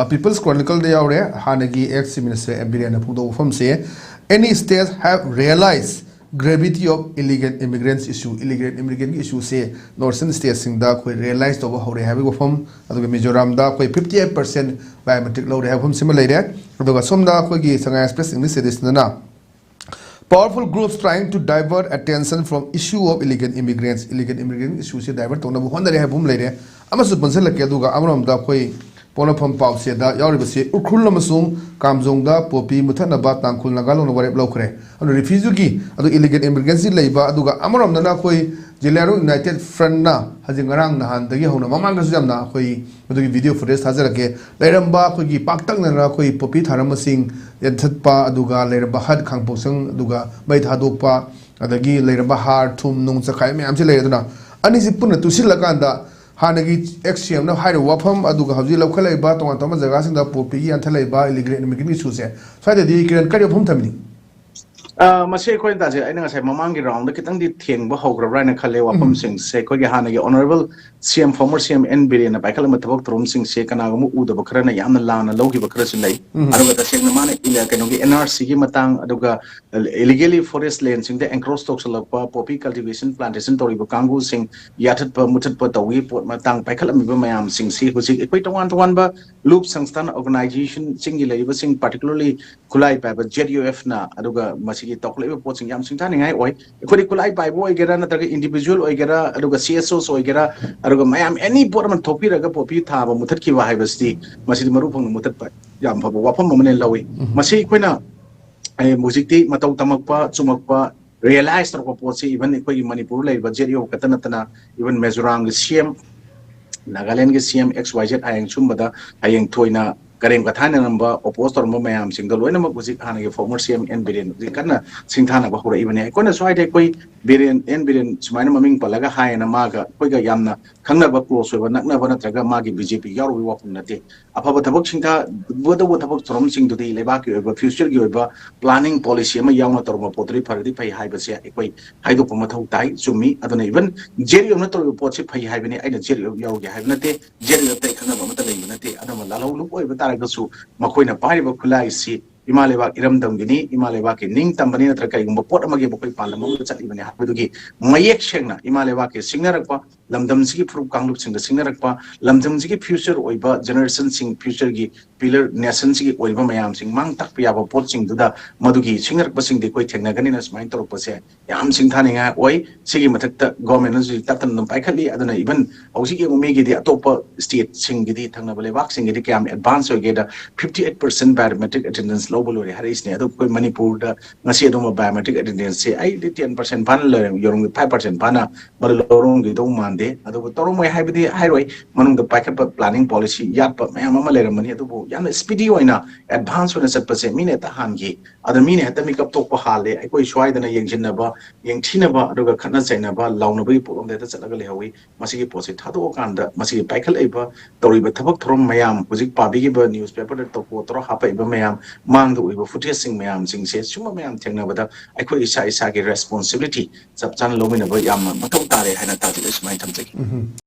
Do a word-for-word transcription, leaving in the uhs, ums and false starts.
People's Chronicleꯗ ꯌꯥꯎꯔꯦ, ꯍꯥꯟꯅꯒꯤ ex Chief Minister M Birendꯅ ꯐꯣꯡꯗꯣꯛꯄ ꯋꯥꯐꯝꯁꯦ, "Any state have realized gravity of illegal immigrants issue." Illegal immigrantꯀꯤ issueꯁꯦ Northern stateꯁꯤꯡꯗ ꯑꯩꯈꯣꯏ realize ꯇꯧꯕ ꯍꯧꯔꯦ ꯍꯥꯏꯕꯒꯤ ꯋꯥꯐꯝ, ꯑꯗꯨꯒ ꯃꯤꯖꯣꯔꯥꯝꯗ ꯑꯩꯈꯣꯏ fifty eight percent biometric ꯂꯧꯔꯦ ꯍꯥꯏꯕ ꯋꯥꯐꯝꯁꯤꯃ ꯂꯩꯔꯦ꯫ ꯑꯗꯨꯒ ꯁꯣꯝꯗ ꯑꯩꯈꯣꯏꯒꯤ Sangai Express English editionꯗꯅ, "Powerful groups trying to divert attention from issue of illegal immigrants." Illegal immigrant issueꯁꯦ divert ꯇꯧꯅꯕ ꯍꯣꯠꯅꯔꯦ ꯍꯥꯏꯕ ꯑꯃ ꯂꯩꯔꯦ꯫ ꯑꯃꯁꯨ ꯄꯟꯁꯤꯜꯂꯛꯀꯦ, ꯑꯗꯨꯒ ꯑꯃꯔꯣꯝꯗ ꯑꯩꯈꯣꯏ ꯄꯣꯛꯅꯐꯝ ꯄꯥꯎꯆꯦꯗ ꯌꯥꯎꯔꯤꯕꯁꯤ ꯎꯈ꯭ꯔꯨꯜ ꯑꯃꯁꯨꯡ ꯀꯥꯝꯖꯣꯡꯗ ꯄꯣꯄꯤ ꯃꯨꯊꯠꯅꯕ ꯇꯥꯡꯈꯨꯜ ꯅꯥꯒꯥꯂꯣꯟꯅ ꯋꯥꯔꯦꯞ ꯂꯧꯈ꯭ꯔꯦ꯫ ꯑꯗꯨ refugeeꯒꯤ, ꯑꯗꯨ illegal immigrantꯁꯤ ꯂꯩꯕ, ꯑꯗꯨꯒ ꯑꯃꯔꯣꯝꯗꯅ ꯑꯩꯈꯣꯏ ꯖꯦꯂꯤꯌꯥꯡꯔꯣꯡ United Frontꯅ ꯍꯧꯖꯤꯛ ꯉꯔꯥꯡ ꯅꯍꯥꯟꯗꯒꯤ ꯍꯧꯅ, ꯃꯃꯥꯡꯗꯁꯨ ꯌꯥꯝꯅ ꯑꯩꯈꯣꯏ ꯃꯗꯨꯒꯤ video footage ꯊꯥꯖꯔꯛꯀꯦ, ꯂꯩꯔꯝꯕ ꯑꯩꯈꯣꯏꯒꯤ ꯄꯥꯛꯇꯛꯅꯅ ꯑꯩꯈꯣꯏ ꯄꯣꯄꯤ ꯊꯥꯔꯝꯕꯁꯤꯡ ꯌꯥꯟꯊꯠꯄ, ꯑꯗꯨꯒ ꯂꯩꯔꯝꯕ ꯍꯠ ꯈꯥꯡꯄꯣꯛꯁꯪ ꯑꯗꯨꯒ ꯃꯩ ꯊꯥꯗꯣꯛꯄ, ꯑꯗꯒꯤ ꯂꯩꯔꯝꯕ ꯍꯥꯔ, ꯊꯨꯝ, ꯅꯨꯡ ꯆꯈꯥꯏ ꯃꯌꯥꯝꯁꯤ ꯂꯩꯔꯦ꯫ ꯑꯗꯨꯅ ꯑꯅꯤꯁꯤ ꯄꯨꯟꯅ ꯇꯨꯁꯤꯜꯂꯀꯥꯟꯗ ꯍꯥꯟꯅꯒꯤ ex CMꯅ ꯍꯥꯏꯔꯤꯕ ꯋꯥꯐꯝ, ꯑꯗꯨꯒ ꯍꯧꯖꯤꯛ ꯂꯧꯈꯠꯂꯛꯏꯕ ꯇꯣꯉꯥꯟ ꯇꯣꯉꯥꯟꯕ ꯖꯒꯥꯁꯤꯡꯗ ꯄꯣꯄꯤꯒꯤ ꯌꯥꯟꯊꯠꯂꯛꯏꯕ illegal immigrant issueꯁꯦ, ꯁ꯭ꯋꯥꯏꯗꯗꯤ ꯀꯤꯔꯟ ꯀꯔꯤ ꯋꯥꯐꯝ ꯊꯝꯕꯤꯅꯤ? ꯑ, ꯃꯁꯤ ꯑꯩꯈꯣꯏꯅ ꯇꯥꯖꯩ, ꯑꯩꯅ ꯉꯁꯥꯏ ꯃꯃꯥꯡꯒꯤ roundꯗ ꯈꯤꯇꯪꯗꯤ ꯊꯦꯡꯕ ꯍꯧꯈ꯭ꯔꯕ꯭ꯔꯥ ꯍꯥꯏꯅ ꯈꯜꯂꯦ꯫ ꯋꯥꯐꯝꯁꯤꯡꯁꯦ ꯑꯩꯈꯣꯏꯒꯤ ꯍꯥꯟꯅꯒꯤ Honourable CM, former CM N ꯕꯤꯔꯦꯟꯅ ꯄꯥꯏꯈꯠꯂꯝꯕ ꯊꯕꯛ ꯊꯧꯔꯝꯁꯤꯡꯁꯦ ꯀꯅꯥꯒꯨꯝꯕ ꯎꯗꯕ ꯈꯔꯅ ꯌꯥꯝꯅ ꯂꯥꯟꯅ ꯂꯧꯈꯤꯕ ꯈꯔꯁꯨ ꯂꯩ꯫ ꯑꯗꯨꯒ ꯇꯁꯦꯡꯅ ꯃꯥꯅ ꯏꯂ-, ꯀꯩꯅꯣꯒꯤ NRCꯒꯤ ꯃꯇꯥꯡ, ꯑꯗꯨꯒ illegally forest landꯁꯤꯡꯗ encroach ꯇꯧꯁꯜꯂꯛꯄ, poppy cultivation, plantation ꯇꯧꯔꯤꯕ ꯀꯥꯡꯕꯨꯁꯤꯡ ꯌꯥꯊꯠꯄ ꯃꯨꯊꯠꯄ ꯇꯧꯕꯒꯤ ꯄꯣꯠ ꯃꯇꯥꯡ ꯄꯥꯏꯈꯠꯂꯝꯃꯤꯕ ꯃꯌꯥꯝꯁꯤꯡꯁꯤ ꯍꯧꯖꯤꯛ ꯑꯩꯈꯣꯏ ꯇꯣꯉꯥꯟ ꯇꯣꯉꯥꯟꯕ ꯂꯨꯞ, ꯁꯪꯁꯊꯥꯟ, organisationꯁꯤꯡꯒꯤ ꯂꯩꯔꯤꯕꯁꯤꯡ, particularly ꯈꯨꯠꯂꯥꯏ ꯄꯥꯏꯕ ZUFꯅ, ꯑꯗꯨꯒ ꯃꯁꯤꯒꯤ ꯇꯧꯈꯠꯂꯛꯏꯕ ꯄꯣꯠꯁꯤꯡ ꯌꯥꯝ ꯁꯤꯡꯊꯥꯅꯤꯡꯉꯥꯏ ꯑꯣꯏ꯫ ꯑꯩꯈꯣꯏꯗꯤ ꯈꯨꯠꯂꯥꯏ ꯄꯥꯏꯕ ꯑꯣꯏꯒꯦꯔꯥ, ꯅꯠꯇ꯭ꯔꯒ individual ꯑꯣꯏꯒꯦꯔꯥ, ꯑꯗꯨꯒ CSOs ꯑꯣꯏꯒꯦꯔꯥ, ꯑꯗꯨꯒ ꯃꯌꯥꯝ any ꯄꯣꯠ ꯑꯃ ꯊꯣꯛꯄꯤꯔꯒ poppy ꯊꯥꯕ ꯃꯨꯊꯠꯈꯤꯕ ꯍꯥꯏꯕꯁꯤꯗꯤ ꯃꯁꯤꯗꯤ ꯃꯔꯨ ꯐꯪꯅ ꯃꯨꯊꯠꯄ ꯌꯥꯝ ꯐꯕ ꯋꯥꯐꯝ ꯑꯃꯅ ꯂꯧꯏ꯫ ꯃꯁꯤ ꯑꯩꯈꯣꯏꯅ, ꯑꯦ, ꯍꯧꯖꯤꯛꯇꯤ ꯃꯇꯧ ꯇꯝꯃꯛꯄ, ꯆꯨꯝꯃꯛꯄ, realise ꯇꯧꯔꯛꯄ ꯄꯣꯠꯁꯤ even ꯑꯩꯈꯣꯏꯒꯤ ꯃꯅꯤꯄꯨꯔ ꯂꯩꯔꯤꯕ ZUF ꯈꯛꯇ ꯅꯠꯇꯅ even ꯃꯤꯖꯣꯔꯥꯝꯒꯤ CM, ꯅꯥꯒꯥꯂꯦꯟꯒꯤ CM XYZ ꯍꯌꯦꯡ ꯁꯨꯝꯕꯗ ꯍꯌꯦꯡ ꯊꯣꯏꯅ ꯀꯔꯦꯝ ꯀꯊꯥꯏꯅꯔꯝꯕ, ꯑꯣꯄꯣꯖ ꯇꯧꯔꯝꯕ ꯃꯌꯥꯝꯁꯤꯡꯗꯣ ꯂꯣꯏꯅꯃꯛ ꯍꯧꯖꯤꯛ ꯍꯥꯟꯅꯒꯤ ꯐꯣꯔꯃꯔ ꯁꯤ ꯑꯦꯝ ꯑꯦꯟ ꯕꯤꯔꯦꯟ ꯍꯧꯖꯤꯛ ꯀꯟꯅ ꯁꯤꯡꯊꯥꯅꯕ ꯍꯧꯔꯛꯏꯕꯅꯤ꯫ ꯑꯩꯈꯣꯏꯅ ꯁ꯭ꯋꯥꯏꯗ ꯑꯩꯈꯣꯏ ꯕꯤꯔꯦꯟ, ꯑꯦꯟ ꯕꯤꯔꯦꯟ ꯁꯨꯃꯥꯏꯅ ꯃꯃꯤꯡ ꯄꯜꯂꯒ ꯍꯥꯏꯌꯦꯅ ꯃꯥꯒ ꯑꯩꯈꯣꯏꯒ ꯌꯥꯝꯅ ꯈꯪꯅꯕ, ꯀ꯭ꯂꯣꯁ ꯑꯣꯏꯕ, ꯅꯛꯅꯕ ꯅꯠꯇ꯭ꯔꯒ ꯃꯥꯒꯤ ꯕꯤ ꯖꯦ ꯄꯤ ꯌꯥꯎꯔꯨꯕꯒꯤ ꯋꯥꯐꯝ ꯅꯠꯇꯦ꯫ ꯑꯐꯕ ꯊꯕꯛ ꯁꯤꯡꯊꯥꯒꯗꯧꯕ ꯊꯕꯛ ꯊꯧꯔꯝꯁꯤꯡꯗꯨꯗꯤ ꯂꯩꯕꯥꯛꯀꯤ ꯑꯣꯏꯕ ꯐ꯭ꯌꯨꯆꯔꯒꯤ ꯑꯣꯏꯕ ꯄ꯭ꯂꯥꯅꯤꯡ ꯄꯣꯂꯤꯁꯤ ꯑꯃ ꯌꯥꯎꯅ ꯇꯧꯔꯝꯕ ꯄꯣꯠꯇꯨꯗꯤ ꯐꯔꯗꯤ ꯐꯩ ꯍꯥꯏꯕꯁꯦ ꯑꯩꯈꯣꯏ ꯍꯥꯏꯗꯣꯛꯄ ꯃꯊꯧ ꯇꯥꯏ꯫ ꯆꯨꯝꯃꯤ꯫ ꯑꯗꯨꯅ ꯏꯚꯟ ꯖꯦ ꯗꯤ ꯌꯨꯅ ꯇꯧꯔꯤꯕ ꯄꯣꯠꯁꯤ ꯐꯩ ꯍꯥꯏꯕꯅꯤ, ꯑꯩꯅ ꯖꯦ ꯗꯤ ꯌꯨ ꯌꯥꯎꯒꯦ ꯍꯥꯏꯕ ꯅꯠꯇꯦ, ꯖꯦ ꯗꯤ ꯌꯨ ꯑꯇꯩ ꯈꯪꯅꯕ ꯑꯃꯠꯇ ꯂꯩꯕ ꯅꯠꯇꯦ꯫ ꯑꯗꯨꯅ ꯂꯥꯜꯍꯧ ꯂꯨꯞ ꯑꯣꯏꯕ ꯇꯥꯔꯒꯁꯨ ꯃꯈꯣꯏꯅ ꯄꯥꯏꯔꯤꯕ ꯈꯨꯠꯂꯥꯏꯁꯤ ꯏꯃꯥ ꯂꯩꯕꯥꯛ ꯏꯔꯝꯗꯝꯒꯤꯅꯤ, ꯏꯃꯥ ꯂꯩꯕꯥꯛꯀꯤ ꯅꯤꯡꯇꯝꯕꯅꯤ, ꯅꯠꯇ꯭ꯔꯒ ꯀꯔꯤꯒꯨꯝꯕ ꯄꯣꯠ ꯑꯃꯒꯤ ꯃꯈꯣꯏ ꯄꯥꯟꯗꯝ ꯑꯃꯗ ꯆꯠꯂꯤꯕꯅꯤ ꯍꯥꯏꯕꯗꯨꯒꯤ ꯃꯌꯦꯛ ꯁꯦꯡꯅ ꯏꯃꯥ ꯂꯩꯕꯥꯛꯀꯤ ꯁꯤꯡꯅꯔꯛꯄ, ꯂꯝꯗꯝꯁꯤꯒꯤ ꯐꯨꯔꯨꯞ ꯀꯥꯡꯂꯨꯞꯁꯤꯡꯗ ꯁꯤꯡꯅꯔꯛꯄ, ꯂꯝꯗꯝꯁꯤꯒꯤ ꯐ꯭ꯌꯨꯆꯔ ꯑꯣꯏꯕ ꯖꯦꯅꯦꯔꯦꯁꯟꯁꯤꯡ, ꯐ꯭ꯌꯨꯆꯔꯒꯤ ꯄꯤꯂꯔ ꯅꯦꯁꯟꯁꯤꯒꯤ ꯑꯣꯏꯕ ꯃꯌꯥꯝꯁꯤꯡ ꯃꯥꯡ ꯇꯥꯛꯄ ꯌꯥꯕ ꯄꯣꯠꯁꯤꯡꯗꯨꯗ ꯃꯗꯨꯒꯤ ꯁꯤꯡꯅꯔꯛꯄꯁꯤꯡꯗꯤ ꯑꯩꯈꯣꯏ ꯊꯦꯡꯅꯒꯅꯤꯅ ꯁꯨꯃꯥꯏꯅ ꯇꯧꯔꯛꯄꯁꯦ ꯌꯥꯝ ꯁꯤꯡꯊꯥꯅꯤꯡꯉꯥꯏ ꯑꯣꯏ꯫ ꯁꯤꯒꯤ ꯃꯊꯛꯇ ꯒꯣꯔꯃꯦꯟꯅꯁꯨ ꯇꯞ ꯇꯞꯅ ꯑꯗꯨꯝ ꯄꯥꯏꯈꯠꯂꯤ꯫ ꯑꯗꯨꯅ ꯏꯚꯟ ꯍꯧꯖꯤꯛ ꯌꯦꯡꯉꯨ, ꯃꯤꯒꯤꯗꯤ ꯑꯇꯣꯞꯄ ꯁ꯭ꯇꯦꯠꯁꯤꯡꯒꯤꯗꯤ, ꯊꯪꯅꯕ ꯂꯩꯕꯥꯛꯁꯤꯡꯒꯤꯗꯤ ꯀꯌꯥꯝ ꯑꯦꯗꯚꯥꯟꯁ ꯑꯣꯏꯒꯦꯗ, fifty eight percent biometric attendance ꯂꯧꯕ ꯂꯣꯏꯔꯦ ꯍꯥꯏꯔꯛꯏꯁꯤꯅꯦ꯫ ꯑꯗꯣ ꯑꯩꯈꯣꯏ ꯃꯅꯤꯄꯨꯔꯗ ꯉꯁꯤ ꯑꯗꯨꯝꯕ ꯕꯥꯏꯑꯣꯃꯦꯇ꯭ꯔꯤꯛ ꯑꯦꯇꯦꯟꯗꯦꯟꯁꯁꯦ ꯑꯩꯗꯤ ꯇꯦꯟ ꯄꯥꯔꯁꯦꯟ ꯐꯥꯅ ꯂꯩꯔꯝ-, ꯌꯧꯔꯝꯒꯦ, ꯐꯥꯏꯚ ꯄꯥꯔꯁꯦꯟ ꯐꯥꯅ ꯃꯗꯨ ꯂꯧꯔꯝꯈꯤꯗꯧ ꯃꯥꯟꯗꯦ꯫ ꯑꯗꯨꯕꯨ ꯇꯧꯔꯝꯃꯣꯏ ꯍꯥꯏꯕꯗꯤ ꯍꯥꯏꯔꯣꯏ, ꯃꯅꯨꯡꯗ ꯄꯥꯏꯈꯠꯄ ꯄ꯭ꯂꯥꯅꯤꯡ ꯄꯣꯂꯤꯁꯤ ꯌꯥꯠꯄ ꯃꯌꯥꯝ ꯑꯃ ꯂꯩꯔꯝꯃꯅꯤ꯫ ꯑꯗꯨꯕꯨ ꯌꯥꯝꯅ ꯁ꯭ꯄꯤꯗꯤ ꯑꯣꯏꯅ, ꯑꯦꯗꯚꯥꯟꯁ ꯑꯣꯏꯅ ꯆꯠꯄꯁꯦ ꯃꯤꯅ ꯍꯦꯛꯇ ꯍꯥꯟꯈꯤ꯫ ꯑꯗ ꯃꯤꯅ ꯍꯦꯛꯇ ꯃꯤꯀꯞ ꯊꯣꯛꯄ ꯍꯥꯜꯂꯦ꯫ ꯑꯩꯈꯣꯏ ꯁ꯭ꯋꯥꯏꯗꯅ ꯌꯦꯡꯁꯤꯟꯅꯕ, ꯌꯦꯡꯊꯤꯅꯕ, ꯑꯗꯨꯒ ꯈꯠꯅ ꯆꯩꯅꯕ, ꯂꯥꯎꯅꯕꯒꯤ ꯄꯣꯠꯂꯣꯝꯗ ꯍꯦꯛꯇ ꯆꯠꯂꯒ ꯂꯩꯍꯧꯋꯤ꯫ ꯃꯁꯤꯒꯤ ꯄꯣꯠꯁꯤ ꯊꯥꯗꯣꯛꯑꯀꯥꯟꯗ ꯃꯁꯤꯒꯤ ꯄꯥꯏꯈꯠꯂꯛꯏꯕ, ꯇꯧꯔꯤꯕ ꯊꯕꯛ ꯊꯧꯔꯝ ꯃꯌꯥꯝ, ꯍꯧꯖꯤꯛ ꯄꯥꯕꯤꯈꯤꯕ ꯅ꯭ꯌꯨꯁꯄꯦꯄꯔꯗ ꯇꯧꯔ ꯍꯥꯞꯄꯛꯏꯕ ꯃꯌꯥꯝ, ꯃꯥꯡꯗ ꯎꯏꯕ ꯐꯨꯇꯦꯖꯁꯤꯡ ꯃꯌꯥꯝꯁꯤꯡꯁꯦ, ꯁꯨꯝꯕ ꯃꯌꯥꯝ ꯊꯦꯡꯅꯕꯗ ꯑꯩꯈꯣꯏ ꯏꯁꯥ ꯏꯁꯥꯒꯤ ꯔꯦꯁꯄꯣꯟꯁꯤꯕꯤꯂꯤꯇꯤ ꯆꯞ ꯆꯥꯅ ꯂꯧꯃꯤꯟꯅꯕ ꯌꯥꯝꯅ ꯃꯊꯧ ꯇꯥꯔꯦ ꯍꯥꯏꯅ ꯇꯥꯖꯤꯗ ꯁꯨꯃꯥꯏꯅ ꯊꯝꯖꯒꯦ꯫